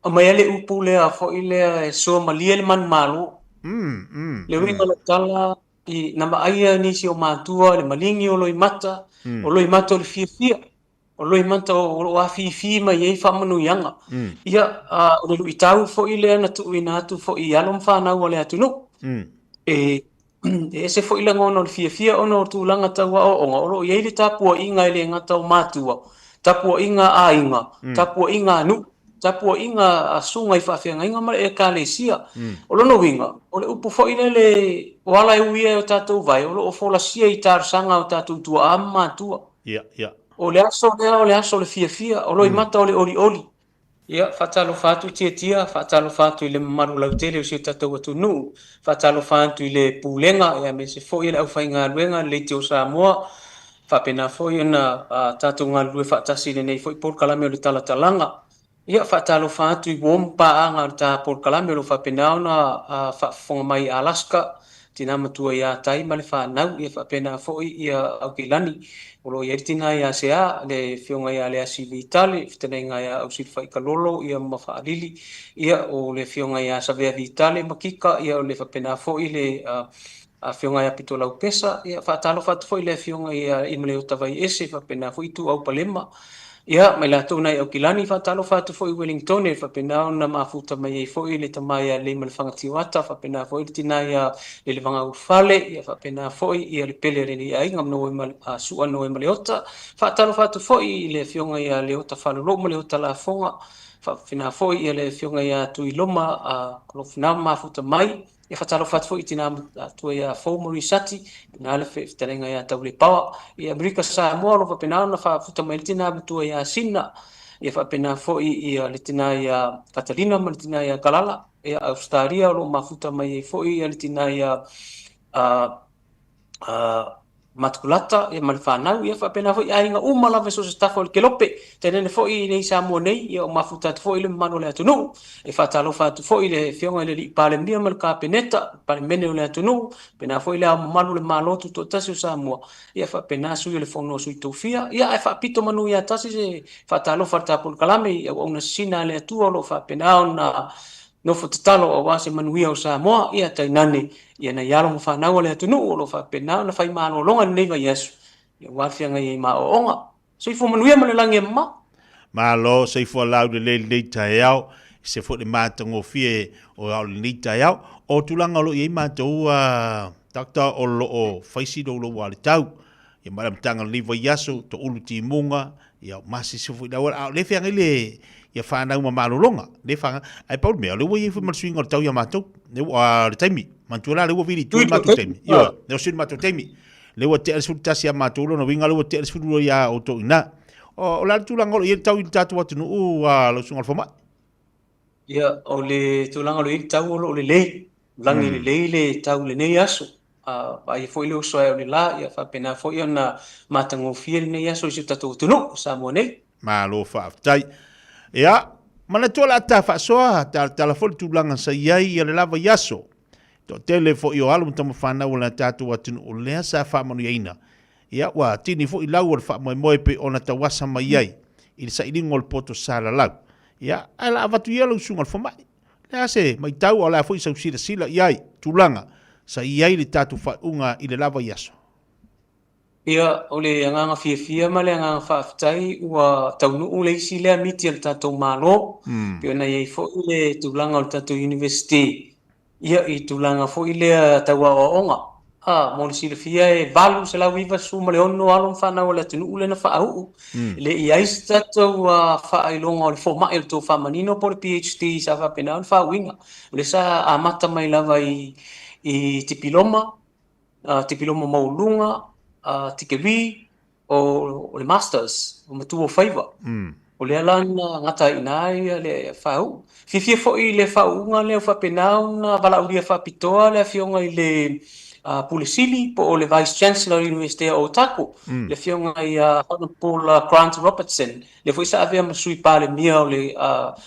Aumai ai le upu lea foi lea e suamalie le manumalo. Le uiga o le tala, i, na vaaia nisi o matua le maligi o loimata, o loimata o le fiafia, o loimata o lo o afifi mai ai faamanuiaga. Ia, o le luitau foi lea na tuuina atu foi i alo ma fanau a le atunuu. E E ese foi lagona o le fiafia ona o tulaga tau aoaoga o lo o i ai le tapuaiga e le gata o matua, tapuaiga a aiga, tapuaiga a nuu, tapuaiga a susuga i faafeagaiga ma le Ekalesia. O lona uiga, o le upu foi lele o ala e ui ai o tatou vae o lo o folasia i talosaga a o tatou tuaa ma matua. O le aso lea o le aso o le fiafia, o loimata o le olioli. Ia, faatalofa atu Tiatia, faatalofa atu i le mamalu lautele o si o tatou atunuu, faatalofa atu i le Pulega aemaise foi le aufaigaluega a le Leitio Samoa, faapena foi ona tatou galulue faatasi i lenei foi polokalame o le talatalaga. Ia, faatalofa atu i uo ma paaga o le ta polokalame o lo o faapena ona faafofoga mai i Alaska, tina matua ia Tai ma le fanau, ia faapena foi ia Aukilani, o lo o i ai le tina ia Sea, le afioga ia Leasi Vitale, fetalaiga ia Ausilafai Kalolo ia ma Faalili, ia o le afioga ia Savea Vitale ma Kika, ia o le faapena foi le afioga ia Pitolau Pesa, ia faatalofa atu foi i le afioga ia Imaleota Vaiese, faapena foi Ituau Palema. Ia, ma i latou na i Aukilani, faatalofa atu foi i Welingtone, faapena ona mafuta mai ai foi le tama ia Leimalefanga Tioata, faapena foi le tina ia Lelevaga Ulufale, ia faapena foi ia le pele a lenei aiga Sua Noe Maleota. Faatalofa atu foi i le afioga ia Leota Falolou ma Leota Lafoga, faapena foi ia le afioga ia Tuiloma o lo o mafuta mai. Ia faatalofa atu foi i tina matua ia Fou Marie Sati, na le fetalaiga ia Taulepaoa. I Amerika Samoa o lo o faapena ona faafuta mai le tina matua ia Sina, ia faapena foi ia le tina ia Katalina ma le tina ia Kalala. Ia Ausetalia o lo o mafuta mai ai foi ia le tina ia Matukulata ia ma le fanau, ia faapena foi aiga uma lava i so o se tafa o le kelope. Tainane foi i inei i Samoa nei, ia o mafuta atu foi le mamalu o le atunuu. E faatalofa atu foi i le Afioga i le Alii Palemia ma le Kapeneta, le Palemene o le atunuu, faapena foi le Ao Mamalu o le Malo Tutoatasi o Samoa, ia faapena Sui o le Fono a Sui Tofia. Ia ae faapito manu ia tasi se faatalofa a le tatou polokalame i auauna sisina a le Atua o lo o faapena ona nofo tatalo aua se manuia o Samoa, ia tainane ia nai alo ma fanau a le atunuu o lo o faapena ona fai malologa i lenei vaiaso, ia aua le feagai ai ma aoaoga. Soifua manuia ma le lagi e mamao. Malo, soifua laulelei lenei taeao, se foi le matagofie o ao lenei taeao. O tulaga o lo o i ai matou a Doctor o lo o fai si louloua a le tau. Ia ma le amataga o lenei vaiaso, toulu timuga, ia masisi foi le auala, a o lea e feagai le ia fanau ma malologa, lea e whanga, ai pau le mea, o lea ua i ai foi ma le suiga o le tau ia matou, lea ua, le taimi, manatua la, lea ua vili i tua le matou taimi, ioe, lea ua sui le matou taimi, lea ua tea le 11 ia matou, lona uiga lea ua tea le 12 ia outou i ina. O le a le tulaga o lo o i ai le tau i le tatou atunuu, lau susuga i le fomai? Ia, o le tulaga o lo o i ai le tau o lo o lelei, lagi lelei le tau i lenei aso. Vaaia foi le oso ae o le la, ia faapena foi ona matagofie lenei aso i si o tatou atunuu o Samoa nei. Malo faafetai. Ia, manatua o le a ta faasoa, talatala foi le tulaga sa i ai ia le la vaiaso. Toatele foi o alo ma tamafanau o le tatou atunuu lea sa faamanuiaina. Ia, ua tini foi lau o le faamoemoe pei ona tauasa mai ai i le sailiga o le poto salalau. Ia, ae la avatu ia lau susuga i le fomai. Le a se matau, a o le a foi sau silasila i ai, tulaga sa i ai le tatou faaiuga i le la vaiaso? Ia, o le agaga fiafia ma le agaga faafetai ua taunuu le isi lea miti a le tatou Malo, pei ona i ai foi le tulaga o le tatou Iunivesite, Ia, i tulaga foi lea tau aoaoga, a, mo le silafia e 896 alo ma fanau a le atunuu lea na faauu. E le i ai se tatou faailoga o le fomai o le tofa manino po o le PhD sa faapena ona faauuina. O lea sa amata mai lava i tipiloma, tipiloma maualuluga, tikeri, o le Masters, o matua o faiva. O lea la na gata ai i ina ia le faauu. Fiafia foi i le faauuga lea ua faapena ona valaaulia faapitoa le afioga i le Pule Sili po o le Vice Chancellor o le Iunivesite o Otago, le afioga ia Honourable Grant Robertson, lea foi sa avea ma Sui Palemia o le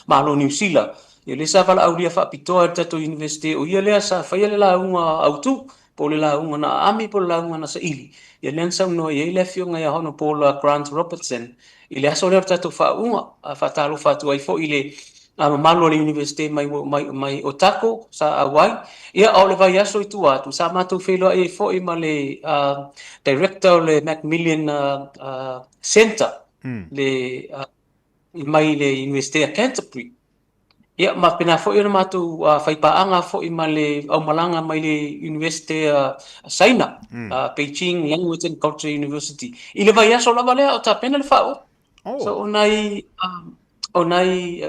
Malo o Niu Sila. Ia lea sa valaaulia faapitoa e le tatou Iunivesite, o ia lea sa faia le lauga autu po o le lauga na aami po o le lauga na saili. Ia lea na saunoa i ai le afioga ia Honourable Grant Robertson i le aso lea o le tatou faauuga. A faatalofa atu ai foi i le mamalu a le Iunivesite mai mai mai Otago sa auai. Ia a o le vaiaso i tua atu sa matou feiloai ai foi ma le Director o le Macmillan Centre le mai le Iunivesite a Canterbury. Ia ma faapena foi ona matou faipaaga foi ma le aumalaga mai le Iunivesite a Saina, Beijing Language and Culture University. I le vaiaso lava lea o tapena le faauu. So o nai o nai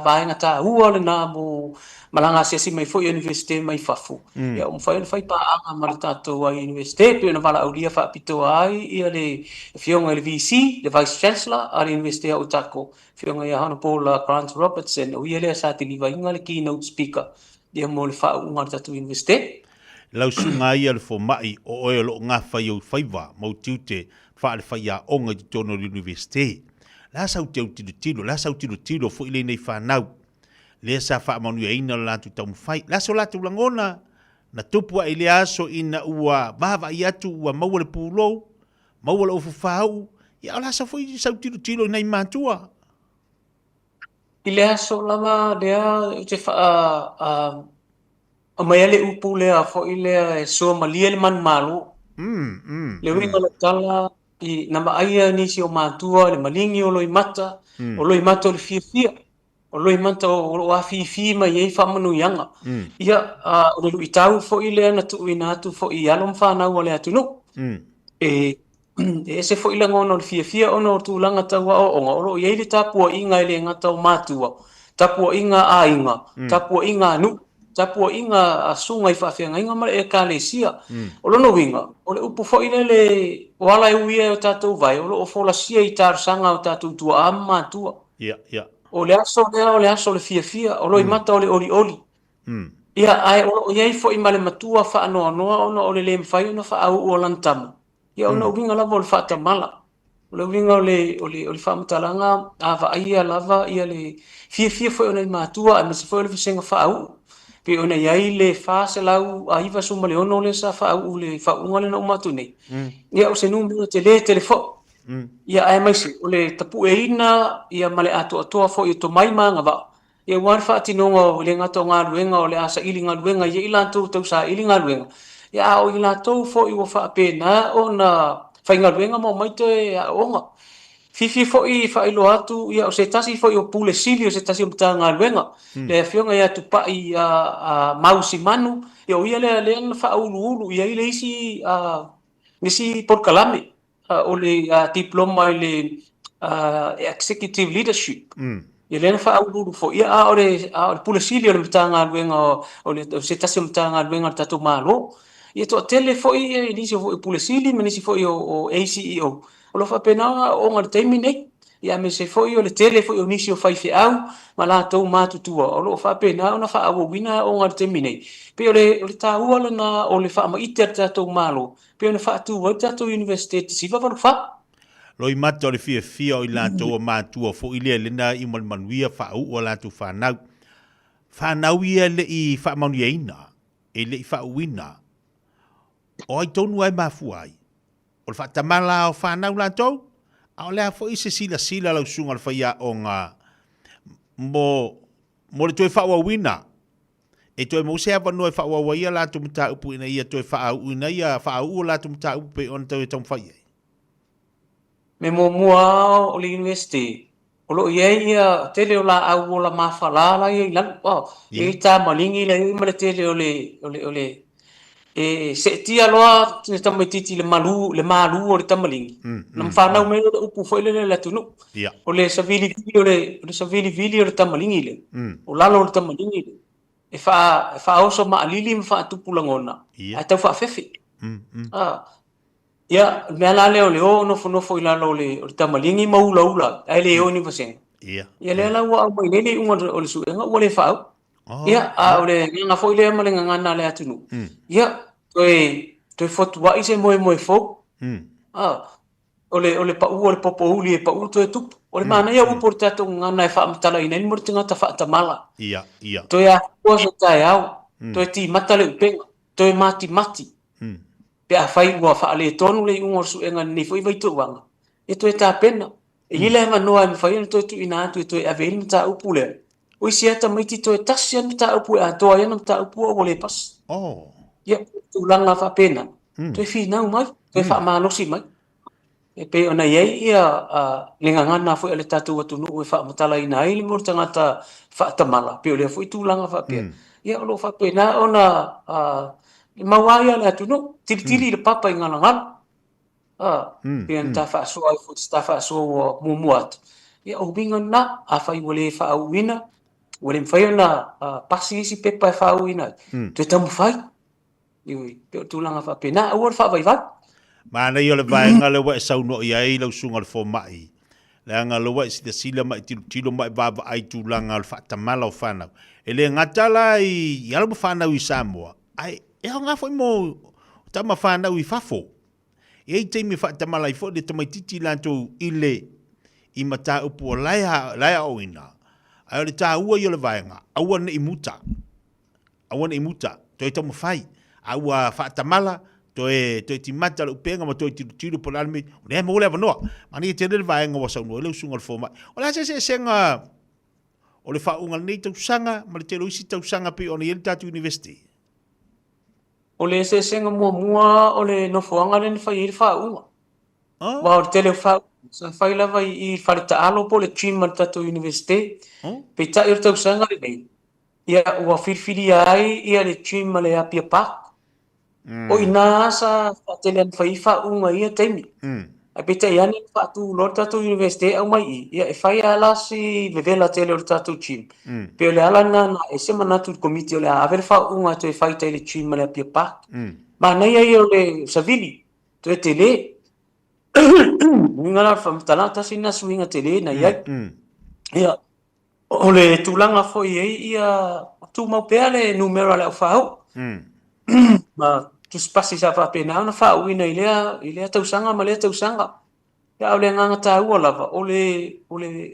vaega taua lena mo malaga asiasi mai foi Iunivesite mai fafo. Ia ua mafai ona faipaaga ma le tatou Iunivesite e pei ona valaaulia faapitoa ai ia le Afioga i le VC, le Vice Chancellor a le Iunivesite a Otago, Afioga ia Honourable Grant Robertson, o ia lea sa deliver ina le keynote speaker ia mo le faauuga o le tatou Iunivesite. Lau susuga ia le fomai, o oe o lo o gafa i ou faiva ma ou tiute faale-faiaoga i totonu o le Iunivesite. Le a sau teu tilotilo, le a sau tilotilo foi lenei fanau lea sa faamanuiaina lo latou taumafai. Le a so latou lagona na tupu ae i lea aso ina ua vaavaai atu ua maua le pulou, maua le ofu faauu, ia o le a sau foi sau tilotilo i nai matua. I le aso lava lea ou te faa aumaia le upu lea foi lea e suamalie le manumalo. Le uiga o le tala i na vaaia nisi o matua le maligi o loimata, o loimata o le fiafia, o loimata o lo o afifi mai ai faamanuiaga. Ia, o le luitau foi lea na tuuina atu foi i alo ma fanau a le atunuu. E e ese foi lagona o le fiafia ona o tulaga tau aoaoga o lo o i ai le tapuaiga e le gata o matua, tapuaiga a aiga, tapuaiga a nuu, tapuaiga a susuga i faafeagaiga ma le Ekalesia. O lona uiga, o le upu foi lele o ala e uia e o tatou vae, o lo o folasia i talosaga a o tatou tuaa ma matua. O le aso lea o le aso o le fiafia, o loimata o le olioli. Ia, ae o lo o i ai foi ma le matua faanoanoa ona o le le mafai ona faauu o lana tama. Ia, o le uiga lava o le faatamala. O le uiga o le, o le, o le faamatalaga, a vaaia lava ia le fiafia foi o nai matua aemaise foi o le vasega faauu. Pei ona i ai le 496 lea sa faauu i le faauuga lea na uma atu nei. Ia, o se numera tele tele foi. Ia, aemaise o le tapueina ia ma le atoatoa foi o tomai ma agavaa, ia aua le faatinoga o e le gata o galuega o le a saili galuega i ai latou tau saili galuega, ia a o i latou foi ua faapena ona faigaluega ma omai toe aooga. Fiafia foi e faailoa atu, ia o se tasi foi o Pule Sili o se tasi o Matagaluega, le Afioga ia Tupai Mausimanu, ia o ia lea lea na faauluulu i ai le isi le isi polokalame o le Diploma i le Executive Leadership. Ia lea na faauluulu foi, ia a o le, a o le Pule Sili o le Matagaluega o le, o se tasi o Matagaluega a le tatou Malo. Ia toatele foi nisi foi o Pule Sili ma nisi foi o ACEO o lo o faapena ona aooga i le taimi nei. Ia aemaise foi o le tele foi o nisi o faifeau ma latou matutua o lo o faapena ona faaauauina aoga i le taimi nei. Pei o le, o le taua lena o le faamaite a le tatou Malo pei ona faatu ai le tatou Iunivesite i le 1984. Loimata o le fiafia o i latou o matua foi lea lena iu ma le manuia faauu a latou fanau. Fanau ia e le i faamanuiaina, e le i faauuina. O ai tonu lava e mafua ai? O le faatamala o fanau latou? A o le a foi se silasila a lau susuga i le faiaoga mo, mo le toe faaauauina? E toe maua se avanoa e faaauau ai a latou mataupu ina ia toe faaauuina ia, faauu a latou mataupu pei ona toe taumafai i ai? Mea muamua lava o le Iunivesite, o lo o i ai ia tele o laau ola mafala la e i ai i lalo, oh, e i ai tamaligi la e i ai ma le tele o le, o le, o le, e seetia loa le tamaitiiti i le malu, le malu o le tamaligi, ona fanau mai lea o le upu foi lele a le atunuu. O le savilivili o le, o le savilivili o le tamaligi lea, o lalo o le tamaligi lea, e faa, e faaoso maalili ma faatupu lagona, ae tau faafefe. Ah. Ia, o le mea la lea o le o nofonofo i lalo o le, o le tamaligi ma ulaula, ae le o ni vasega. Ia lea la ua aumai nei le iuga o le suega ua le faauu. Ia, a o le agaga foi lea ma le gagana a le atunuu, ia, toe, toe fotuai se moemoe fou. Ah, o le, o le pau o le popouli e pau toe tupu. O le manaia upu o le tatou gagana e faamatalaina ai mo le tagata faatamala. Ia, ia. Toe afua se taeao, toe timata le upega, toe matimati. Pe afai ua faaletonu le iuga o le suega i lenei foi vaitauaga, e toe tapena. E i ai le avanoa e mafai ona toe tuuina atu e toe ave ai le mataupu lea. O isi lava tamaiti toe tasi lava le mataupu e atoa ai ana mataupu a ua le pasi. Ia, tulaga faapena, toe finau mai, toe faamalosi mai. E pei ona i ai ia le gagana foi a le tatou atunuu e faamatalaina ai le mea o le tagata faatamala, pei o lea foi tulaga faapea. Ia o lo o faapena ona maua ai le atunuu, tilitili le papa i galagala. Pei ona ta faasoa ai foi i se ta faasoa ua muamua atu. Ia o uiga lena, afai ua le faauuina, ua le mafai ona pasi isi pepa e faauuina ai, toe taumafai. Ioe, pei o tulaga faapena, aua le faavaivai. Manaia o le vaega lea ua e saunoa i ai lau susuga i le fomai, leaga o lea ua e silasila ma e tilotilo ma e vaavaai i tulaga o le faatamala o fanau. E le gata la i alo ma fanau i Samoa, ae e aoga foi mo tama fanau i fafo. E i ai taimi e faatamala ai foi le tamaitiiti latou i le i mataupu o la e aoaoina, ae o le taua ia o le vaega, aua ne i muta. Aua ne i muta, toe taumafai, a ua faatamala, toe, toe timata le upega ma toe tilotilo po o le a le mea, o lea e maua le avanoa. Manaia tele le vaega ua saunoa ai lau susuga i le fomai. O le a se eseesega o le faauuga o lenei tausaga ma le tele o isi tausaga pei ona i ai le tatou University? O le eseesega muamua o le nofoaga lea na fai ai le faauuga. Aua o le tele o faauuga sa fai lava i i fale taalo po o le gym a le tatou University. Peitai o le tausaga lenei, Ia, ua filifilia ai ia le gym a le Apia Park. O i ina sa faatele ona fai ai faauuga i ia taimi. Ae peitai ane na faatu loa le tatou University e aumai i i, ia e fai lava la si vevela tele o le tatou gym. Pei o le ala lena na ese manatu i le Komiti o le a ave le faauuga e toe fai i tai i le gym a le Apia Park. Manaia ia o le savili, toe tele. Uiga la o le faamatalaga, tasi lena suiga tele na i ai. Ia, O le tulaga foi e i ai ia tumau pea le numera o le aufaauu ma tusipasi sa faapena ona faauuina i lea, i lea tausaga ma lea tausaga. Ia, a o le agaga taua lava, o le, o le,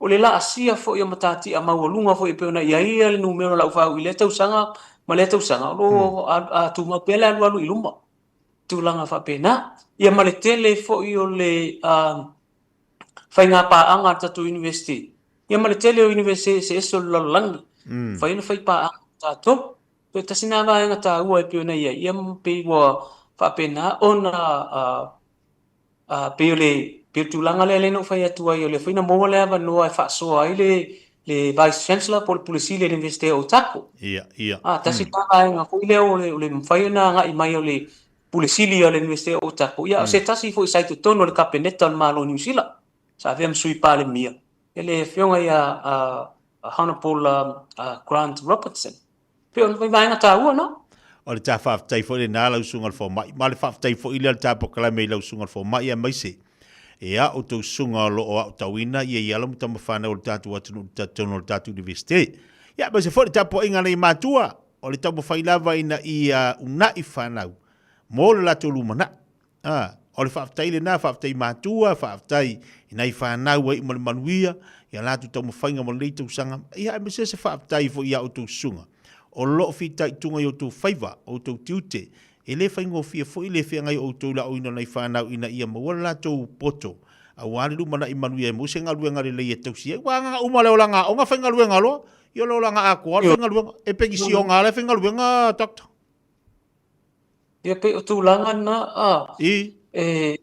o le laasia foi o matatia maualuga foi e pei ona i ai le numera o le aufaauu i lea tausaga ma lea tausaga, o lo o tumau pea le alualu i luma, tulaga faapena. Ia ma le tele foi o le faiga paaga a le tatou University, ia ma le tele o University eseese o le lalolagi, mafai ona fai paaga ma tatou. Toe tasi lena vaega taua e pei ona i ai, ia pei ua faapena ona pei o le pei o le tulaga lea lea na ou fai atu ai, o lea foi na maua le avanoa e faasoa ai le le Vice Chancellor po o le Pule Sili o le Iunivesite o Otago. Ia, ia. Tasi lena vaega foi lea o le o le mafai ona agai mai o le Pule Sili o le Iunivesite o Otago, ia o se tasi foi sa i totonu o le Kapeneta o le Malo o Niu Sila, sa avea ma Sui Palemia, ia le Afioga ia Honourable Grant Robertson. Pei o ni vaega taua na. O le ta faafetai foi lena lau Susuga i le Fomai, ma le faafetai foi lea o le ta polokalame i lau Susuga i le Fomai aemaise ia outou susuga o lo o aotauina ia i alo ma tama fanau o le tatou atunuu i totonu o le tatou Iunivesite. Ia aemaise foi le tapuaiga a nai matua O le taumafai lava ina ia una'i fanau mo le latou lumanai. A, o le faafetai lena, faafetai matua, faafetai i nai fanau e iu ma le manuia i a latou taumafaiga mo lenei tausaga, ia aemaise se faafetai foi i a outou susuga o lo o fitaituga i outou faiva, outou tiute. E le faigofie foi le feagai o outou i le aoina o nai fanau ina ia maua le latou poto aua le lumanai manuia e maua se galuega lelei e tausi ai. Aua agaga uma le olaga aoga faigaluega loa. Ia o le olaga atoa le faigaluega. E penisioga lava le faigaluega, Doctor. Ia pei o tulaga na, a, I. e,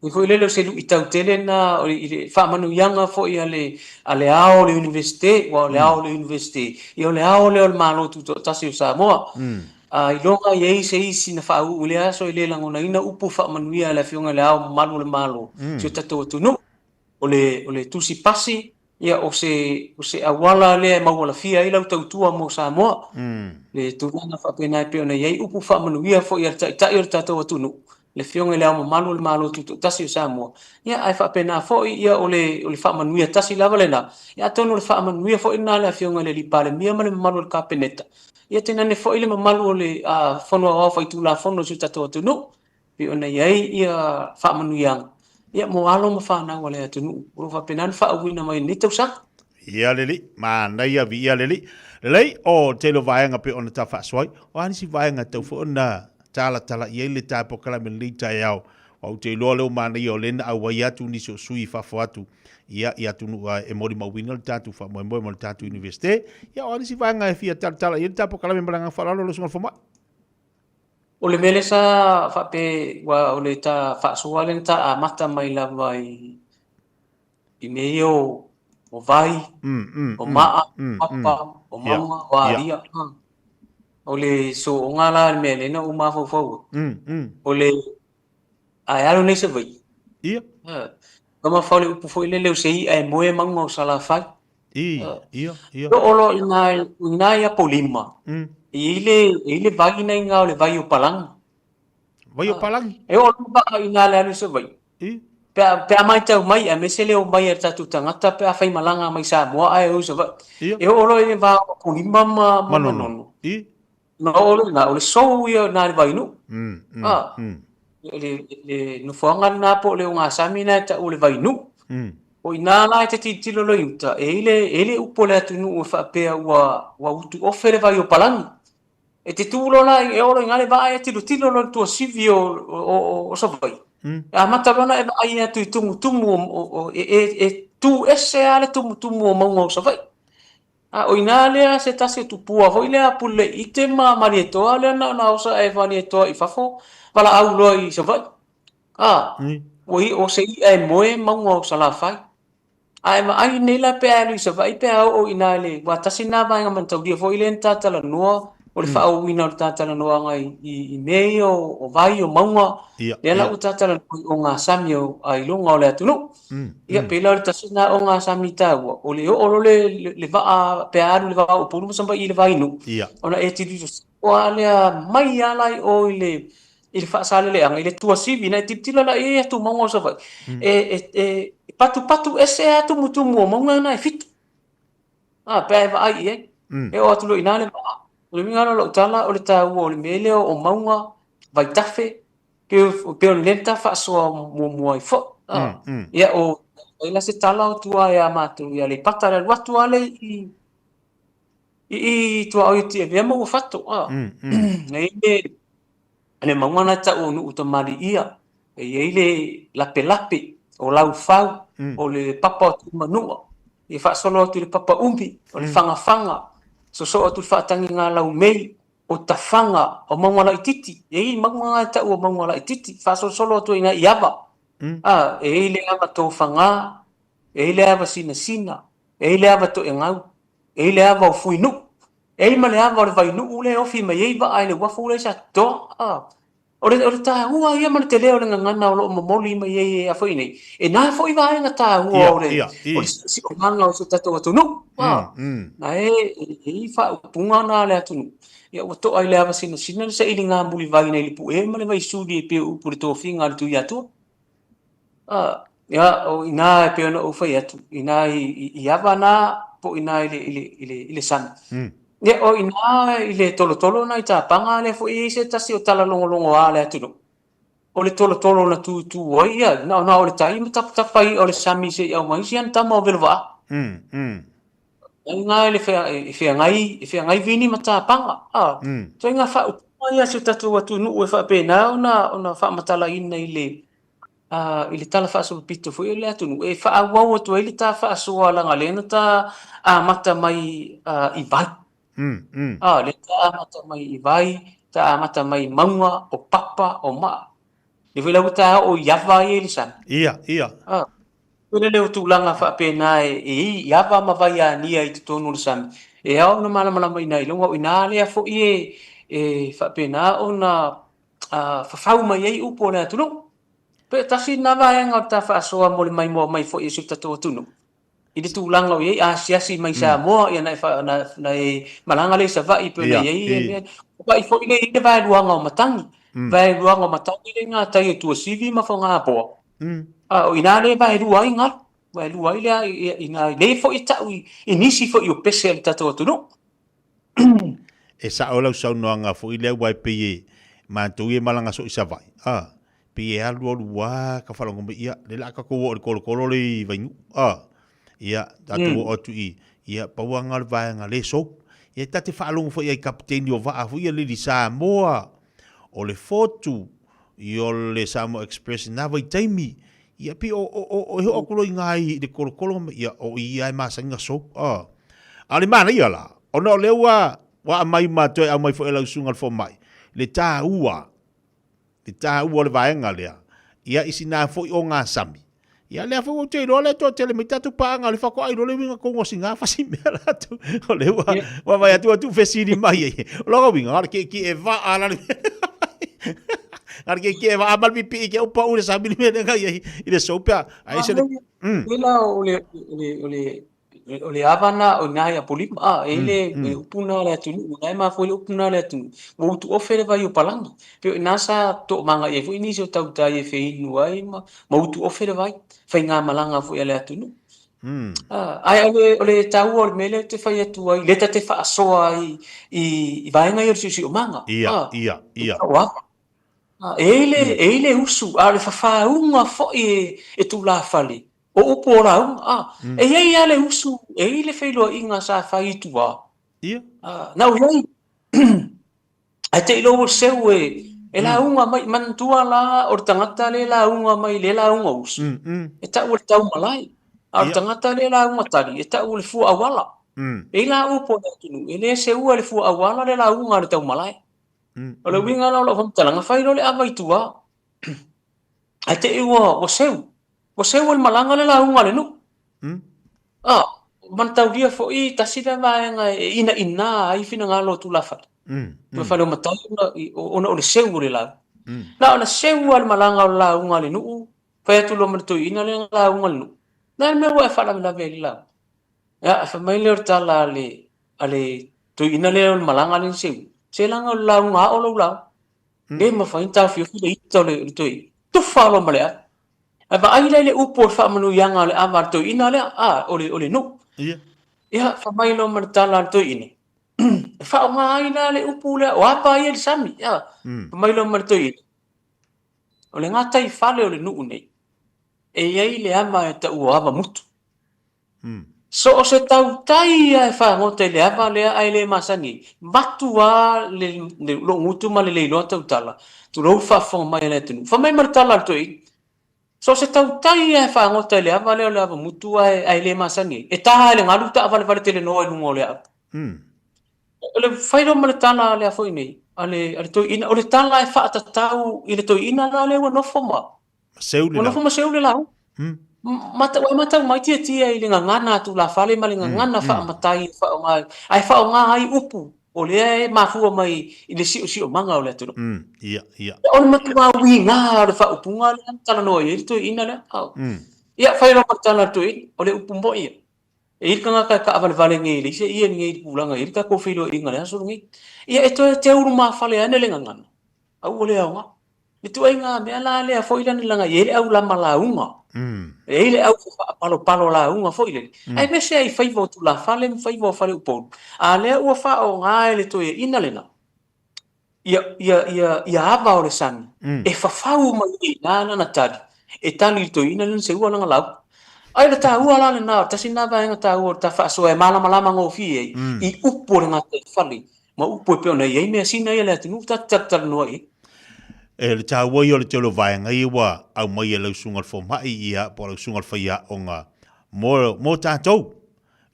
e foi lele o se luitau tele na i le faamanuiaga foi a le, a le ao o le Iunivesite, aua o le ao o le Iunivesite, ia o le ao lea o le Malo Tutoatasi o Samoa. A iloga i ai se isi na faauu i lea aso e le lagonaina upu faamanuia a le Afioga i le Ao Mamalu o le Malo, si o tatou atunuu. O le, o le tusi pasi, ia o se, o se auala lea e maualafia ai lau tautua mo Samoa. Le tulaga faapena e pei ona i ai upu faamanuia foi a le Taitai o le tatou atunuu, le Afioga i Le Ao Mamalu o le Malo Tutoatasi o Samoa. Ia ae faapena foi, ia o le, o le faamanuia tasi lava lena. Ia atonu o le faamanuia foi lena a le Afioga i le Alii Palemia ma le mamalu o le Kapeneta, ia tainane foi le mamalu o le Fono Aoao Faitulafono o si o tatou atunuu. pei ona i ai ia faamanuiaga ia mo alo ma fanau a le atunuu o lo o faapena ona faauuina mai i lenei tausaga. Ia le alii, manaia viia le alii. Lelei, o tele o vaega pei ona ta faasoa ai, o a nisi vaega e tatau foi ona talatala i ai le ta polokalame i lenei taeao Ou te iloa lea ua manaia o lea na auai atu nisi o sui i fafo atu, ia, i atunuu e molimauina le tatou faamoemoe ma le tatou Iunivesite. Ia, o a nisi vaega e fia talatala i ai le ta polokalame ma le agaga faaaloalo lau Susuga i le Fomai? O le mea lea sa faapea, aua o le ta faasoa lea na ta amata mai lava i i mea ia o vai, o maa, o papa, o mauga, o alia. O le sooga la le mea lea na ou mafaufau ai, o le a e alu nei Savaii. Ia. Tama fao le upu foi lele o se i'a e moe mauga o Salafai. Ia, ia, ia. Oo loa i ina i Apolima, e i ai le vai na iga o le vai o Palagi. Vai o Palagi? E oo loa vaa i ina le alu i Savaii. Pe a, pe a matau mai, aemaise le omai a tatou tagata pe a faimalaga mai Samoa ae o i Savaii. E oo loa i le va o Apolima ma Manono. Na oo loa i ina, o le sou ia na le Vainuu. Le, le nofoaga lena po o le ogasami lena e tau o le Vainuu. O i ina la e te tilotilo loa i uta, e i ai le upu a le atunuu e faapea ua utuofe le vai o Palagi. E te tu loa la, e oo loa i ina le vaa e tilotilo loa i le tuasivi o Savaii. E amata loa ona e vaai atu i tumutumu e tu ese lava le tumutumu o mauga o Savaii. A o i ina lea se tasi o tupua foi lea Puleite ma Malietoa lea na ona oso ae Malietoa i fafo valaau loa i Savaii. A, ua o se i'a e moe mauga o Salafai. A e vaai nei la pe a alu i Savaii pe a oo i ina i le aua tasi lena vaega mataulia foi lea na ta talanoa o le faaauauina o le ta talanoaga i mea ia o vai o mauga lea la ua ta talanoa i ogasami ailoga o le atunuu. Ia pei la o le tasi lena ogasami taua o le oo loa le vaa pe a alu i le va o Upolu ma Savaii i le Vainuu ona e tilotilo lava lea mai lava la i o i le i le faasaleleaga i le tuasivi na e tilotilo la i ai atu mauga o Savaii e patupatu ese lava tumutumu o mauga na e fitu a pe a e vaai i ai e oo atu loa i ina le vaa. O le uiga la o lau tala o le taua o le mea lea o mauga vaitafe pei o le mea na ta faasoa muamua ai foi. Ia o ai la se tala o tua ia matou i Aleipata le alu atu lava lea i i tuaoi o Tiavea ma Uafato. E i ai le mauga na e tau o Nuu Tamaliia, e i ai le Lapelape, o Laufau, o le Papa o Tuimanua, e faasolo atu i le Papa Umi, o le Fagafaga, sosoo atu i le Faatagiga Laumei, o Tafaga, o Mauga Laitiiti, e i ai mauga na e tau o Mauga Laitiiti, faasolosolo atu ai i ina i Ava, e i ai le Ava Tofaga, e i ai le Ava Sinasina, e i ai le Ava Toegau, e i ai le ava o Fuinuu, e i ai ma le ava o le Vainuu lea e ofi mai ai vaa i le uafu lea i Satitoa. O le, o le taua ia ma le tele o le gagana o lo o momoli mai ai e a foi nei, e na foi vaega taua o le, o le siosiomaga o si o tatou atunuu. Na e i ai faaupuga na a le atunuu, ia ua to'a i le ava sinasina le sailiga mulivai nai le pue ma le vaisuli e pei o upu i le tofiga a le Tuiatua. Ia, o i ina e pei ona ou fai atu, i ina i ava na po o ina i le sami. Ia, o ina i le tolotolo na i Tapaga lea foi e i ai se tasi o talalogologoa a le atunuu. O le tolotolo na tutū ai ia, na ona o le tai ma tapatapa i'a o le sami se i aumai si ana tama o Velovaa. Ai i le e feagai, e feagai vini ma tapaga. Ituaiga faaupuga ia a si o tatou atunuu e faapena ona faamatalaina i le i le tala faasolopito foi o le atunuu e faaauau atu ai le ta faasoa leaga lea na ta amata mai i vai. Lea ta amata mai i vai, ta amata mai i mauga, o papa, o maa. Lea foi la ua ta oo i ava ia i le sami. Ia, ia. Foi lele o tulaga faapena e i ai ava ma vai ania i totonu o le sami, e ao ona malamalamaina ai loga, o i ina lea foi e faapena ona fafau mai ai upu o le atunuu. Pe tasi lena vaega o le ta faasoa mo le maimoa mai foi e si o tatou atunuu i le tulaga o i ai asiasi mai Samoa, ia na e malaga lea i Savaii pei ona i ai mea. Savaii foi lea e i ai le vaeluaga o matagi, vaeluaga o matagi lea i gatai o Tuasivi ma Fogaboa. A o i ina lea e vaelua ai galu, vaelua ai lea i ina, lea foi e tau i nisi foi o pese a le tatou atunuu. E sao lau saunoaga foi lea aua e pei e matou ia e malaga soo i Savaii, a, pei e alu alu a ka faalogo mai, ia, lea o le a tatou oo i le tolotolo lea i Vainuu, a, ia, tatou oo atu i, ia, pau lava lena o le vaega lea e sou. Ia, ta te faalogo foi i ai i kapeteni o vaa foi ia le Samoa, o le Fotu. I o le Samoa Express i na vaitaimi, ia pei o, o, o, o e oo atu loa i ina i le kolokolo ma, ia, o i lava e masani ona soap, a. A o le manaia la, ona o lea ua, ua aumai ma toe aumai foi e lau susuga i le fomai, le taua, le taua o le vaega lea, ia i sina foi ogasami, Ia lea foi ua ou te iloa lea toatele mai tatou paaga o le faatoa iloa le uiga tonu o sina fasi mea latou. O lea ua ua vaai atu ua tuufesili mai ai. O lona uiga, na o le tietie vaa la le na o le tietie vaa ma le pipii te upa ule sami le mea lea na i ai i le soap a ai se le Ia la o le o le o le O le ava na o ina i Apolima, a, e i le mm. upu na le atunuu, na e mafua i le upu na le atunuu, ua utuofe le vai o palagi. Pei o ina sa toamaga i ai foi nisi o tautai e feinu ai ma, ma utuofe le vai, faigamalaga foi a le atunuu. Mm. Ae o le, o le taua o le mea lea ou te fai atu ai, lea ta te faasoa ai i, i vaega ia o le siosiomaga. Ia, ia, ia. O ava. E i ai le, e i ai le usu, a o le fafauga foi e, e tulafale, O upu o lauga, a. E i ai lava le usu, e i ai le feiloaiga sa fai i tua. Ia. A, na ou i ai, ae te i loa ua seu e, e lauga mai, manatua la o le tagata lea e lauga mai lea lauga usu, e tau o le taumalae, a o le tagata lea e lauga tali, e tau o le fua auala. E i ai la upu a le atunuu, e le seua e le fua auala le lauga a le taumalae. O le uiga la o lau faamatalaga, fai loa le ava i tua. Ae te i ua, ua seu. Ua seu e le malaga le lauga a le nuu. Mm. A, manataulia foi tasi lea vaega e inaina ai finagalo o tulafale. Mm. Tulafale o matai ona, ona o le seu o le lauga. Na ona seu lava le malaga o le lauga a le nuu, fai atu loa ma le toeaina lea lauga a le nuu. O le a le mea ua e faalavelave ai i le lauga? Ia, fai mai lea o le tala a le, a le toeaina lea o le malaga lea na seu, se leaga o le lauga ao lau lauga. Le mafai ona taofiofi le ita o le toeaina. Tufa loa ma le ava. Ae vaai la i le upu o le faamanuiaga o le ava a le toeaina lea, a, o le, o le nuu. Ia. Ia, fai mai loa ma le tala a le toeaina, e faaaoga ai la le upu lea, o ava ia i le sami. Ia, fai mai loa ma le toeaina, o le gataifale o le nuu nei, e i ai le ava e taua o ava mutu. So o se tautai lava e fagota i le ava lea ae le masani ai, avatu lava le lou gutu ma le leiloa tautala, tulou le faafofoga mai a le atunuu. Fai mai ma le tala a le toeaina, so o se tautai lava e fagota i le ava lea o le ava mutu ae le masani ai, e ta e le galu taavalevale telenoa i luga o le ava. O le fai loa ma le tala a lea foi nei, a le toeaina, o le tala e faatatau i le toeaina la lea ua nofo ma Seu le Ua nofo ma seu le lau. Mata, ua matau mai tiatia i le gagana a tulafale ma le gagana faamatai e faaaoga ai, ae faaaoga ai upu o lea e mafua mai i le siosiomaga o le atunuu. Ia, ia. O le matua uiga o le faaupuga lea na talanoa i ai le toeaina lea. Ia, fai loa ma le tala a le toeaina, o le upu moi ia. E i ai le tagata e taavalevale nei e leai se ie nei i le tulaga e i ai le tatou feiloaiga i le aso lenei. Ia, e toe teulumafale ane le gagana, a ua le aoga. Le ituaiga mea la lea foi lea leaga e i ai le au lama lauga. E i ai le au faapalopalo lauga foi lele. Aemaise ai faiva o tulafale ma faiva o faleupolu. A lea ua faaaoga e le toeaina lena ia, ia, ia, ia ava o le sami e fafau mai ai i ina lana tali e tali i le toeaina lea na seua lana lauga. Ae o le taua la lena, tasi lena vaega taua o le ta faasoa e malamalama gofie ai i upu o le gataifale ma upu e pei ona i ai measina ia a le atunuu ta te talatalanoa i ai. E le taua ia o le tele o vaega ia ua aumai e lau susuga i le fomai ia po o lau susuga i le faiaoga mo, mo tatou.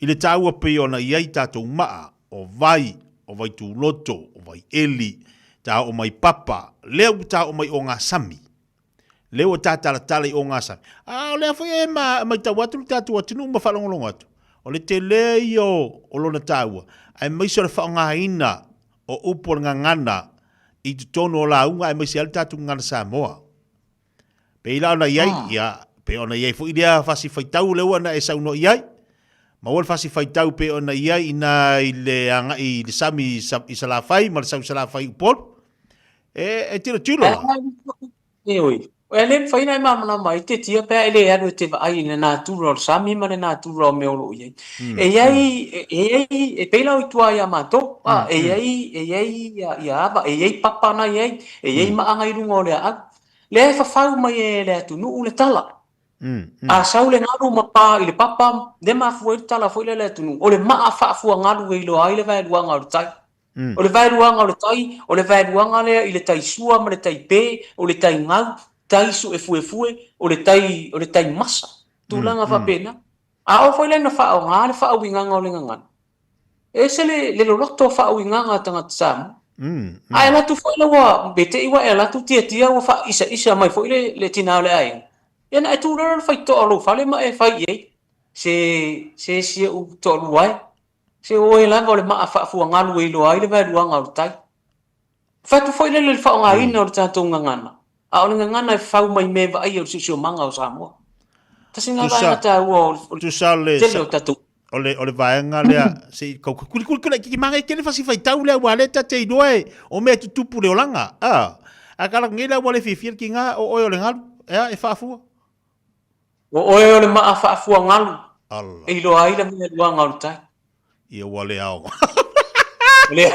I le taua pei ona i ai tatou maa, o vai, o vaituloto, o vaieli, ta oo mai papa, lea ua ta oo mai ogasami. Lea ua ta talatala i ogasami. A o lea foi e ma, maitau atu le tatou atunuu ma faalogologo atu, o le tele ia o, o lona taua, aemaise o le faaaogaina o upu o le gagana i totonu o lauga aemaise ai le tatou gagana Samoa. Pei la ona i ai, ia, pei ona i ai foi lea fasi faitau lea ua na e saunoa i ai. Maua le fasi faitau pei ona i ai ina i le agai i le sami i Salafai ma le sau i Salafai i Upolu. E, e tilotilo la. Ioe. E le mafai ona e malamalama ai te tia pe a e le alu e te vaai i le natura o le sami ma le natura o mea o lo o i ai. E i ai, e i ai, e pei la o i tua ia matou, a, e i ai, e i ai ia, ia ava, e i ai papa na i ai, e i ai maaga i luga o le aau. Lea e fafau mai e le atunuu le tala. A sau le galu ma pa i le papa, lea e mafua ai le tala foi lea a le atunuu, o le maa faafuagalu e iloa ai le vaeluaga o le tai. O le vaeluaga o le tai, o le vaeluaga lea i le tai sua ma le tai pē, o le tai gau, tai suefuefue, o le tai, o le tai masa, tulaga faapena. A oo foi la ina faaaoga le faauigaga o le gagana, e ese le, le loloto o faauigaga a tagata Samoa. A e alu atu foi la ua, pe te i ua e alu atu tiatia ua faaisaisa mai foi le, le tina o le aiga, ia ona e tu loa lea i le faitotoa o lou fale ma e fai i ai, se, se si ou toalua e, se o oe lava o le maa faafuagalu e iloa ai le vaeluaga o le tai. Fai atu foi lele i le faaaogaina o le tatou gagana, a o le gagana e fau mai mea e vaaia o le siosiomaga o Samoa. Tasi lena vaega taua o le tele o tatou. O le, o le vaega lea, se i kau kulikuli laitiiti manaia tele fasi faitau lea aua lea ta te iloa e o mea e tutupu le olaga. A, a kala nei la ua le fiafia le tiga o oe o le galu, ea e faafua. O oe o le maa faafua galu e iloa ai le mea luaga o le tai. Ia ua le ao. Le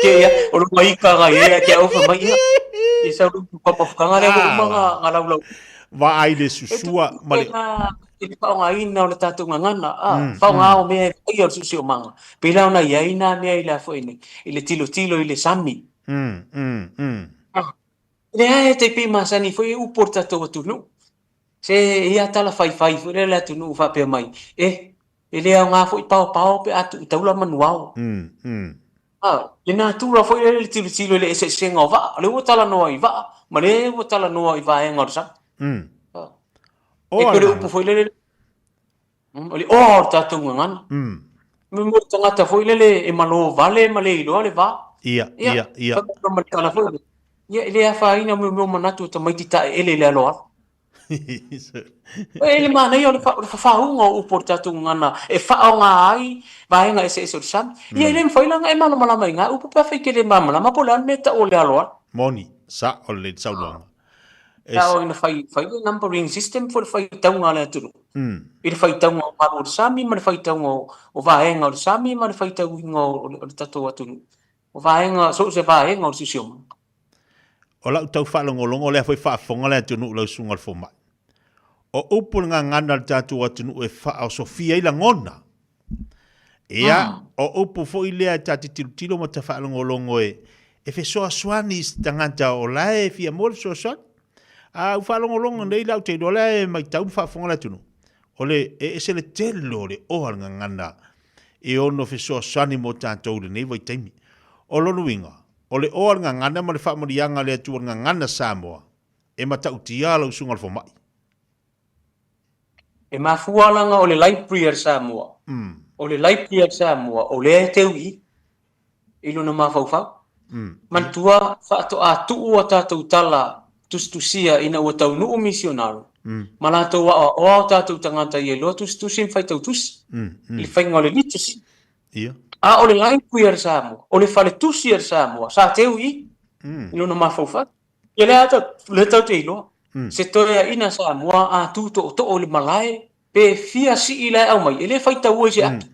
Ke ia, o lo mai ka ga ia ke au fa mai ia. Ia sa lu pa pa fukanga le ua uma nga nga lau lau. Vaai le susua ma le i le faaaogaina o le tatou gagana, a, faaaoga o mea e faia o le siosiomaga. Pei la ona i ai nā mea i le a foi nei, i le tilotilo i le sami. Leai, e tai pei masani foi e upu o le tatou atunuu. Se ia tala faifai foi lea le atunuu faapea mai, eh, e le aoga foi paopao pe a tuu taula manuao. A, le natura foi lea le tilotilo i le eseesega o vaa, o lea ua talanoa i vaa, ma lea ua talanoa i vaega o le sami. A, e pei o le upu foi lele, O le oa o le tatou gagana. Mo le tagata foi lele e malo vale ma le iloa le va. Ia, ia, ia. Ia, ma le tala foi lele. Ia, e le afaina mea o manatu o tamaiti taeele i le aloalo. E le manaia o le fafauga o upu o le tatou gagana e faaaoga ai vaega eseese o le sami. Ia, e le mafai la ona e malamalama i na upu pe afai e te le malamalama po o le a le mea e tau o le aloalo. Moni, sao lelei le saunoaga. Sa ina fai, fai le numbering system foi le faitauga a le atunuu. I le faitauga o malu o le sami ma le faitauga o vaega o le sami ma le faitauina o le tatou atunuu. O vaega, so o se vaega o le siosiomaga. O lau tau faalogologo lea foi faafofoga le atunuu i lau susuga i le fomai. O upu le gagana a le tatou atunuu e faaosofia ai lagona. Ia, o upu foi lea ta te tilotilo ma ta faalogologo e, e fesoasoani i se tagata o la e fia maua le fesoasoani. A u faalogologo nei la ou te iloa la e matau ma faafofoga le atunuu, o le, e ese le tele o le oa le gagana e ono fesoasoani mo tatou i lenei vaitaimi. O lona uiga, o le oa le gagana ma le faamanuiaga a le Atua i le gagana Samoa, e matautia lau susuga i le fomai. E mafua laga o le library a le Samoa, o le library a le Samoa o lea e teu i i, i lona mafaufau. Manatua faatoa tuu a tatou tala tusitusia ina ua taunuu misionare ma latou aoaoa o tatou tagata ia iloa tusitusi ma faitau tusi i le faiga o le literacy. A o le library a le Samoa, o le faletusi a le Samoa sa teu i i, i lona mafaufau. Ia lea lea tatou te iloa. Se toeaiina Samoa a tu tootoo i le malae pe fia sii la e aumai, e le faitaua i se ata.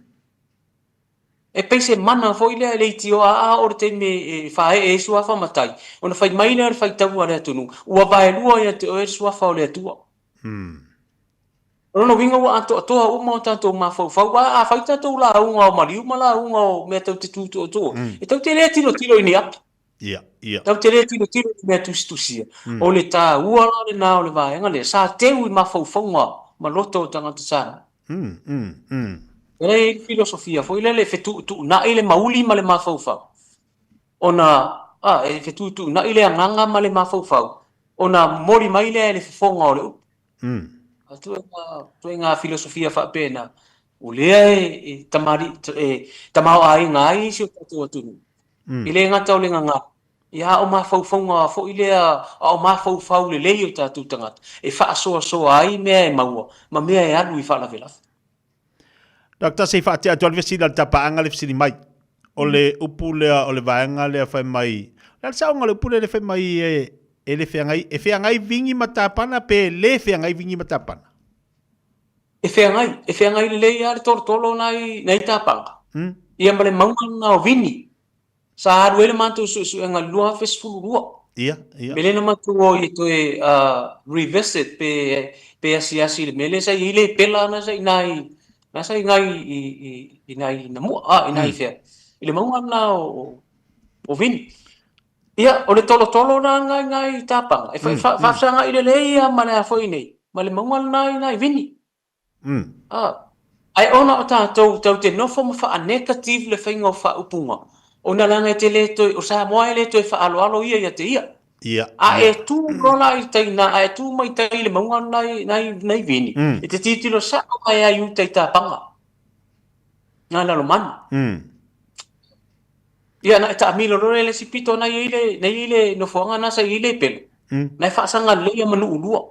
E pei se mana foi lea e leitioa a oo le taimi e faaee ai suafa matai, ona fai mai lea o le faitaua a le atunuu, ua vaelua ia te oe le suafa o le Atua. O lona uiga ua atoatoa uma o tatou mafaufau, aua a fai tatou lauga o maliu ma lauga o mea tatou te tu tootoo, e tatou te le tilotilo i ni ata. Ia, ia. Tatou te le tilotilo i mea tusitusia. O le taua la lena o le vaega lea, sa teu i mafaufauga ma loto o tagata Samoa. E i ai le filosofia foi lele e fetuutuunai le mauli ma le mafaufau, ona, a, e fetuutuunai le agaga ma le mafaufau, ona momoli mai lea e le fofoga o le upu. Ituaiga filosofia faapena, o lea e e tamaoaiga ai si o tatou atunuu. E le gata o le gagana, ia a o mafaufauga foi lea, a o mafaufau lelei o tatou tagata e faasoasoa ai mea e maua ma mea e alu i faalavelave. Doctor, se i faatea atu lava le fesili a le tapaaga le fesili mai. O le upu lea, o le vaega lea fai mai, o le a le saoga o le upu lea le fai mai e, e le feagai, e feagai vingi ma tapana pe le feagai vingi ma tapana? E feagai, e feagai lelei lava le tolotolo o nai, nai tapaga, ia ma le mauga lena o vini. Sa alu ai le matou suesuega i le 2012. Ia, ia. Mea lea na matou o ai e toe revisit pe, pe asiasi i le mea lea sa i ai le pela na sa i ina i, Na sa i ngai i nai Namua, a i nai fea, i le mauga lena o Vini. Ia, o le tolotolo na ngai ngai i Tapaga, e faafesagai lelei ia ma le a foi nei, ma le mauga lena i nai Vini. Ae ona o tatou tatou te nofo ma faa-negative le faiga o faaupuga, ona leaga e te le toe, o Samoa e le toe faaaloalo ia ia te ia. A e tu loa la i tai ina, a e tu mai tai i le mauga lena i Vini, e te tilotilo sao mai lava i uta i Tapaga, na Lalomanu. Ia, na e taamilo loa lea i le isi pito na i ai le, na i ai le nofoaga na sa i ai Lepele, na e faasaga lelei ma nuu lua.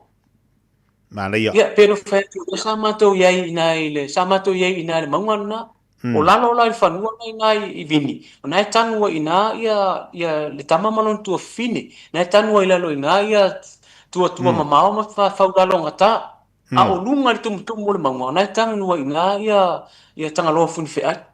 Manaia. Ia, pe no fai atu, lea sa matou i ai i ina i le, sa matou i ai i ina i le mauga lena. O lalo la i le fanua na i ina i Vini, o na e tanu ai i ina ia le tama ma lona tuafafine. Na e tanu ai i lalo i ina ia tuatua mamao ma faulalogata. A o luga i le tumutumu o le mauga, o na e tanu ai i ina ia Tagaloa Funifeai.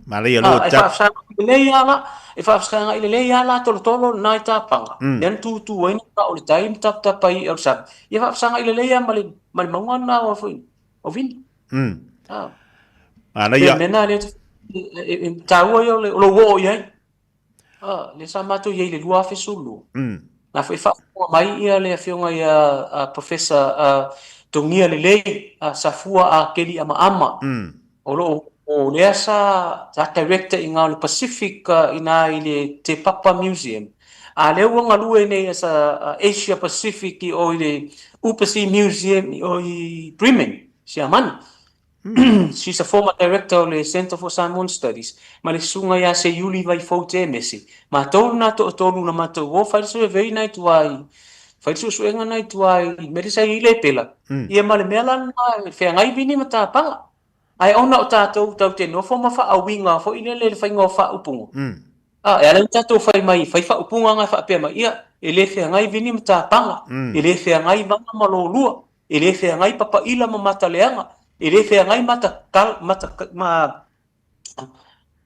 Manaia loa E faafesagai lelei lava la, e faafesagai lelei lava la tolotolo lena i Tapaga, lea na tutu ai na o le tai ma tapatapa ai i o le sami. Ia faafesagai lelei lava ma le mauga lena o foi o Vini. Manaia. Pe mea na lea e taua ia o lou oo i ai. Lea sa matou i ai i le 2012. Na foi faafofoga mai ia le afioga ia Professor Togia Lelei Safua Akeli Amaama. O loo o lea sa director i ngā o le Pacific ina i le Te Papa Museum. A lea ua galue nei as a Asia Pacific i o i le Uebersee Museum i o i Bremen, Siamani. She's a former director o le Centre for Samoan Studies ma le susuga ia Seiuli Vaifou Temesi. Matou lena toatolu na matou o fai le survey na i tua i fai le suesuega na i tua i mea lea sa i ai Lepela. Ia ma le mea la lena e feagai Vini ma Tapaga. Ae ona o tatou tatou te nofo ma faauiga foi lele i le faiga o faaupuga. E ala ona tatou fai mai, fai faaupuga na faapea mai, ia, e le feagai Vini ma Tapaga, e le feagai Vaga ma Lolua, e le feagai Papaila ma Mataleaga, e le feagai mata, mata, ma,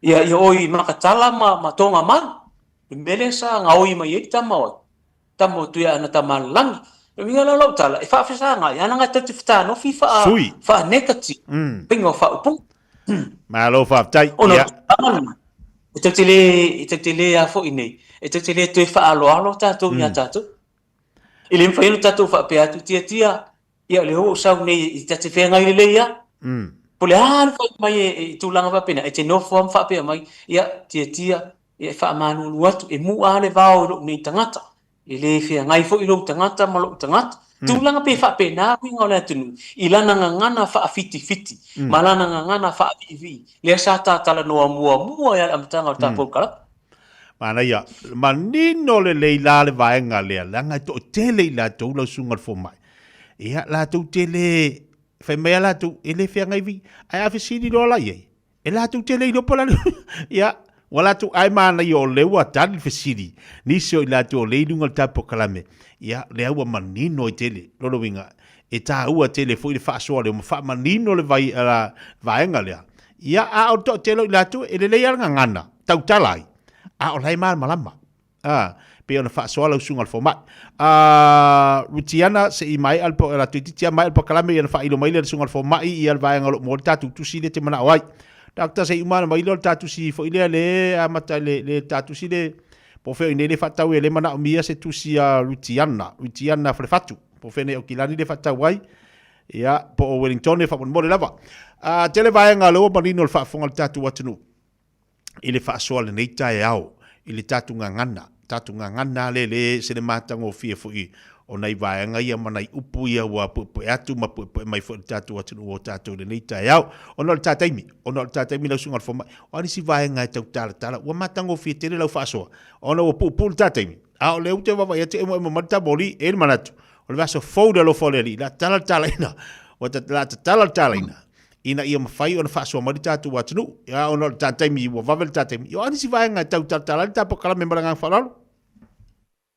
ia, ia oi Makatala ma Togamau. Le mea lea sa gaoi mai ai le tama o ai, tama o Tuiaana Tamalelagi. O le uiga la o lau tala, e faafesagai, a leaga tatou te fetanofi Sui. faa-negative, faiga o faaupuga. Malo faafetai. Ona o le tulaga lena, e tatou te le, e tatou te le a foi nei, e tatou te le toe faaaloalo tatou ia tatou. E le mafai ona tatou faapea atu, Tiatia, ia o lea ua ou sau nei, ta te feagai lelei lava. Po o le a le fai mai e tulaga faapena, e te nofo lava ma faapea mai, ia, Tiatia, ia e faamalulu atu, e mu'a lava le vao i lou nei tagata. E le feagai foi lou tagata ma lou tagata. Tulaga pe faapena uiga o le atunuu i lana gagana faafitifiti ma lana gagana faaviivii, lea sa ta talanoa muamua i le amataga o le tatou kalaka. Manaia, manino lelei la le vaega lea, leaga e toatele i latou lau susuga i le fomai. Ia, latou te le, fai mai lava latou, e le feagai vi, ae a fesili loa la i ai, e latou te le iloa po o le a le Ia, ua latou ae manaia o lea ua tali le fesili, nisi o i latou o lea i luga o le tatou polokalame, ia, lea ua manino ai tele. Lona uiga, e taua tele foi le faasoa lea ma faamanino le vai, la, vaega lea. Ia, a o le toatele o i latou, e lelei lava le gagana, tautala ai, a o la e malamalama. A, pei ona faasoa lau susuga i le fomai. A, Rutiana, se i maea le, la toeitiiti lava maea le polokalame ia ona faailo mai lea e le susuga i le fomai ia le vaega o lo o maua ai le tatou tusi lea e te manao ai. Doctor, se i uma ona mai lea o le ta tusi foi lea le amata i le, le ta tusi le, po o fea o i inei le faatau ai lea e manaomia se tusi a Rutiana, Rutiana Falefatu, po o fea nei o Aukilani le faatau ai, ia, po o Wellington faamolemole lava. A, tele vaega o lea ua manino i le faafofoga a le tatou atunuu. i le faasoa lenei taeao i le tatou gagana, tatou gagana lea le ese le matagofie foi o nai vaega ia ma nai upu ia ua puepue atu ma puepue mai foi i le tatou atunuu o tatou i lenei taeao. Ona o le ta taimi, ona o le ta taimi lau susuga i le fomai, o a nisi vaega e tau talatala, ua matagofie tele lau faasoa, ona ua puupuu le ta taimi, a o lea ou te vaavaai atu e emoemo mai le ta moli, e i ai le manatu, o le vaiaso fou le alofa o le Alii, o le a tatala le talaina, ua le a tatala le talaina, ina ia mafai ona faasoa mai le tatou atunuu. Ia, ona o le ta taimi, ua vave le ta taimi. Ia, o a nisi vaega e tau talatala ai le ta polokalame ma le agaga faaaloalo?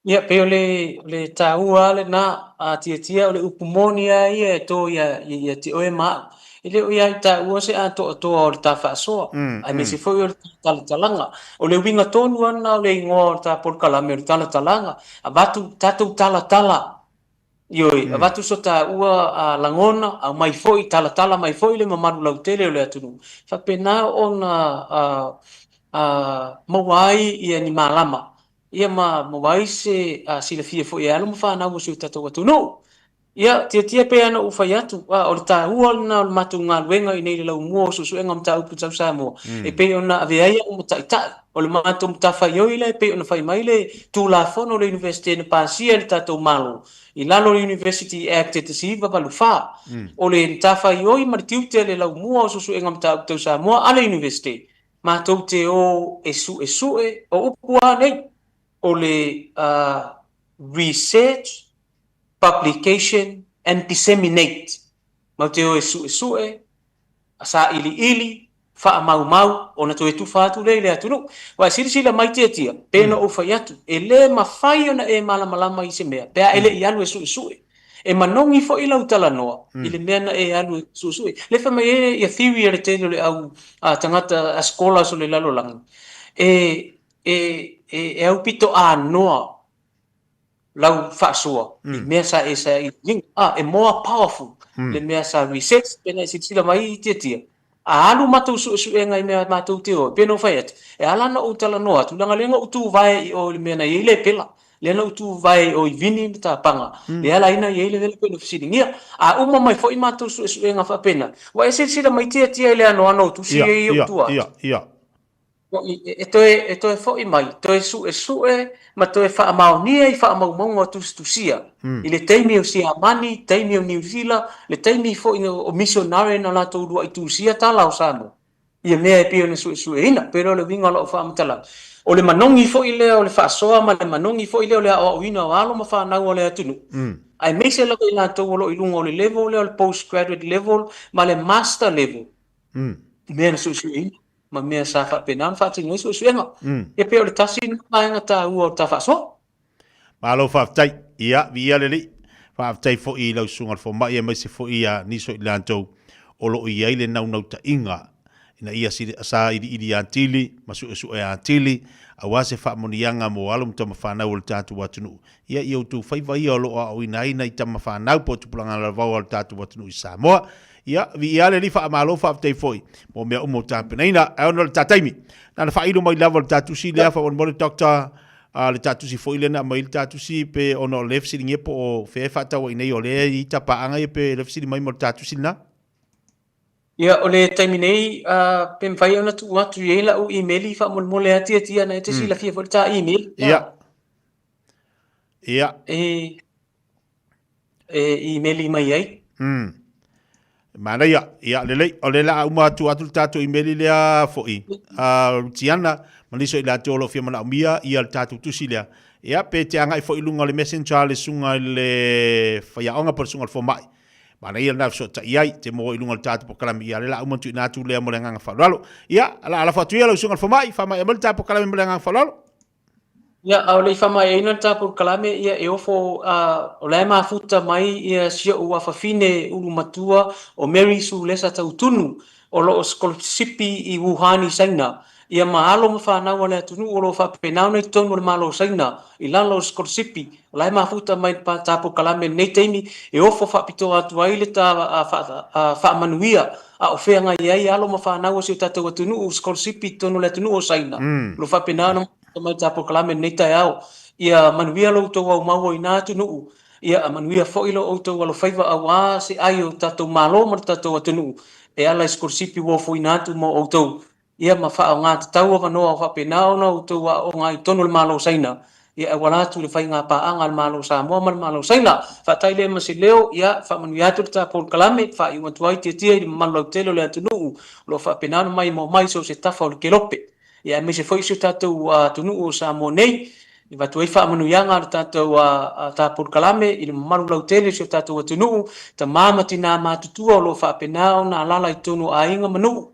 Ia, pei o le, o le taua lava lena, a tiatia o le upu moni lava ia e to ia te oe ma au. E le o ia i taua se atoatoa o le ta faasoa, aemaise foi o le ta talatalaga. O le uiga tonu lava lena o le igoa o le ta polokalame o le talatalaga, avatu tatou talatala. Ioe, avatu so taua lagona, aumai foi, talatala mai foi le mamalu lautele o le atunuu, faapena ona maua ai ia ni malama, ia ma maua ai se silafia foi e alo ma fanau o si o tatou atunuu. Ia, tiatia pei ona ou fai atu, o le taua lena o le matou galuega i inei i le Laumua o Suesuega o Mataupu Tau Samoa, e pei ona avea ai au ma taitai. O le matou matafaioi lea e pei ona fai mai le Tulafono o le Iunivesite na pasia e le tatou Malo i lalo o le University Act 1984. O le matafaioi ma le tiute o le Laumua o Suesuega o Mataupu Tau Samoa a le Iunivesite, matou te o e suesue, o upu lava nei, o le research, publication and disseminate, matou te o e suesue, sailiili, faamaumau, ona toe tufa atu lea i le atunuu. Aua e silasila mai Tiatia, pei ona ou fai atu, e le mafai ona e malamalama i se mea pe a e le i alu e suesue. E manogi foi lau talanoa i le mea na e alu e suesue. Lea fai mai ai ia theory a le tele o le au tagata a scholars o le lalolagi, e, e, e aupito anoa lau faasoa i mea sa e sailiiliga. Ah, e more powerful le mea sa research pena e silasila mai i Tiatia. A alu matou suesuega i mea matou te o ai, pei ona ou fai atu, e ala ona ou talanoa atu, leaga lea na ou tuvae i o i le mea na i ai le pela, lea na ou tuvae i o i Vini ma Tapaga, lea la na i ai le mea lea pei ona fesiligia. A uma mai foi matou suesuega faapena, ua e silasila mai Tiatia i le anoano o tusi ia i ou tua atu. E toe, e toe foi mai, toe suesue ma toe faamaonia i faamaumauga o tusitusia i le taimi o Siamani, taimi o Niu Sila, le taimi foi o misionare na latou uluai tusia tala o Samoa, ia mea e pei ona suesueina. Pei o le uiga o lau faamatalaga, o le manogi foi lea o le faasoa ma le manogi foi lea o le aoaoina o alo ma fanau a le atunuu, aemaise lava i latou o lo o i luga o le level lea o le postgraduate level ma le master level, mea na suesueina. ma mea sa faapena ona faatino ai suesuega. Ia pei o le tasi lena vaega taua o le ta faasoa. Malo faafetai. Ia, viia le Alii. Faafetai foi i lau Susuga i le Fomai aemaise foi ia nisi o i latou o lo o i ai le naunautaiga ina ia sailiili atili ma suesue atili aua se faamanuiaga mo alo ma tamafanau o le tatou atunuu. Ia, i outou faiva ia o lo o aoaoina ai nai tamafanau po o tupulaga lalaovao a le tatou atunuu i Samoa. Ia, viia le Alii, faamalo, faafetai foi mo mea uma ua tapenaina. Ae ona o le ta taimi, na ona faailo mai lava o le ta tusi lea, faamolemole Doctor, uh, le ta tusi foi lea na aumai le ta tusi, pe ona o lea fesiligia po o fea e faatau ai nei, o lea e i ta paaga ia pe lea fesili mai mo le ta tusi lena. Ia, o le taimi nei, uh, pe mafai ona tuu atu i ai lau email faamolemole ati ati ana e te silafia foi le ta email. Ia. Ia. E, e imeli mai ai. Mm. Manaia, ia lelei, o le laa uma atu atu le tatou imeli lea foi, a Rutiana, ma nisi o i latou o lo o fia manaomia ia le tatou tusi lea. Ia, pe te agai foi i luga o le messenger a le susuga i le faiaoga po o le susuga i le fomai. Manaia lena e fesootai ai, te maua i luga o le tatou polokalame, ia o le laa uma tuuina atu lea mo le agaga faaaloalo. Ia, o le a lafo atu ia lau susuga i le fomai, faamaea mai le ta polokalame mo le agaga faaaloalo. Ia, a o le i faamaeaina le ta polokalame, ia e ofo, a, o la e mafuta mai ia si o'u afafine ulu matua o Mary Sulesa Tautunu, o lo o sikolasipi i Wuhan i Saina, ia ma alo ma fanau a le atunuu o lo o faapena ona i totonu o le Malo o Saina i lalo o sikolasipi, o la e mafuta mai le ta polokalame i lenei taimi e ofo faapitoa atu ai le ta faamanuia a o feagai ai alo ma fanau a si o tatou atunuu sikolasipi i totonu o le atunuu o Saina, o lo o faapena ona mai ta polokalame lenei taeao. Ia manuia lo outou aumaua i na atunuu, ia manuia foi lo outou alofaiva aua se ai o tatou Malo ma le tatou atunuu e ala i sikolasipi ua ofoina atu mo outou, ia ma faaaoga tatau avanoa o faapena ona outou aooga ai i totonu o le Malo o Saina, ia e auala atu i le faiga paaga a le Malo o Samoa ma le Malo o Saina. Faataile ma se leo, ia faamanuia atu le ta polokalame, faaiu atu ai tiatia i le mamalu lautele o le atunuu o lo o faapena ona maimoa mai i so o se tafa o le kelope. Ia aemaise foi si o tatou atunuu o Samoa nei, e avatu ai faamanuiaga a le tatou ta polokalame i le mamalu lautele o si o tatou atunuu, tama ma tina matutua o lo o faapena ona alaala i totonu o aiga ma nuu,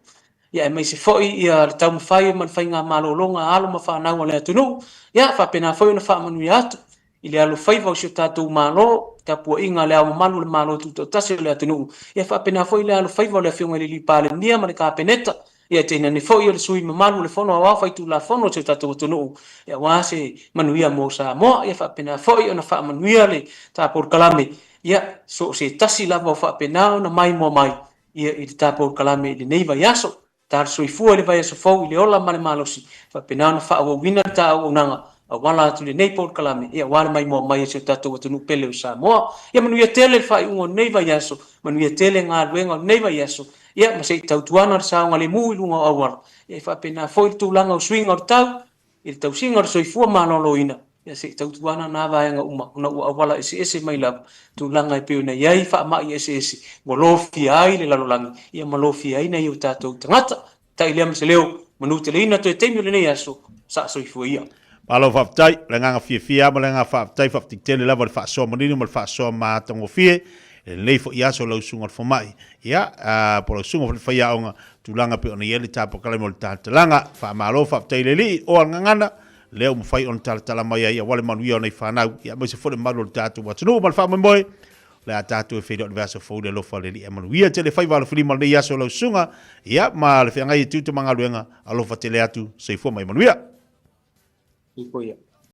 ia aemaise foi ia le taumafai ma le faiga malologa a alo ma fanau a le atunuu, ia faapena foi ona faamanuia atu i le alofaiva o si o tatou Malo, tapuaiga a Le Ao Mamalu o le Malo Tutoatasi o le atunuu, ia faapena foi le alofaiva o le Afioga i le Alii Palemia ma le Kapeneta, ia tainane foi o le sui mamalu o le Fono Aoao Faitulafono o si o tatou atunuu, aua se manuia mo Samoa, ia faapena foi ona faamanuia le ta polokalame. Ia, so o se tasi lava o faapena ona maimoa mai, ia, i le ta polokalame i lenei vaiaso. Talo soifua i le vaiaso fou i le ola ma le malosi, faapena ona faaauauina le ta auaunaga auala atu i lenei polokalame, ia, aua le maimoa mai a si o tatou atunuu pele o Samoa. Ia manuia tele le faaiuga o lenei vaiaso, manuia tele galuega o lenei vaiaso, ia ma se i tautuana le saogalemu i luga o auala, ia e faapena foi le tulaga o suiga o le tau, i le tausiga o le soifua maloloina, ia se i tautuana na vaega uma ona ua auala eseese mai lava tulaga e pei ona i ai faamai eseese ua lofia ai le lalolagi, ia ma lofia ai nai o tatou tagata. Tai lea ma se leo, manuteleina toe taimi o lenei aso, saa soifua ia. Malo faafetai, o le agaga fiafia lava ma le agaga faafetai, faafetai tele lava i le faasoa manino ma le faasoa matagofie i lenei foi aso lau Susuga i le Fomai, ia, po o lau Susuga foi i le Faiaoga, tulaga e pei ona i ai le tapokalaina o le talatalaga. Faamalo faafetai i le Alii, o le gagana, lea ua mafai ona talatala mai ai aua le manuia o nai fanau, ia aemaise foi le mamalu o le tatou atunuu ma le faamoemoe. O le a tatou e feiloai i le vaiaso fou i le alofa o le Alii. Ae manuia tele faiva alofilima o lenei aso lau susuga, ia, ma le feagai e tiute ma galuega. Alofa tele atu, soifua ma ia manuia. Soifua ia.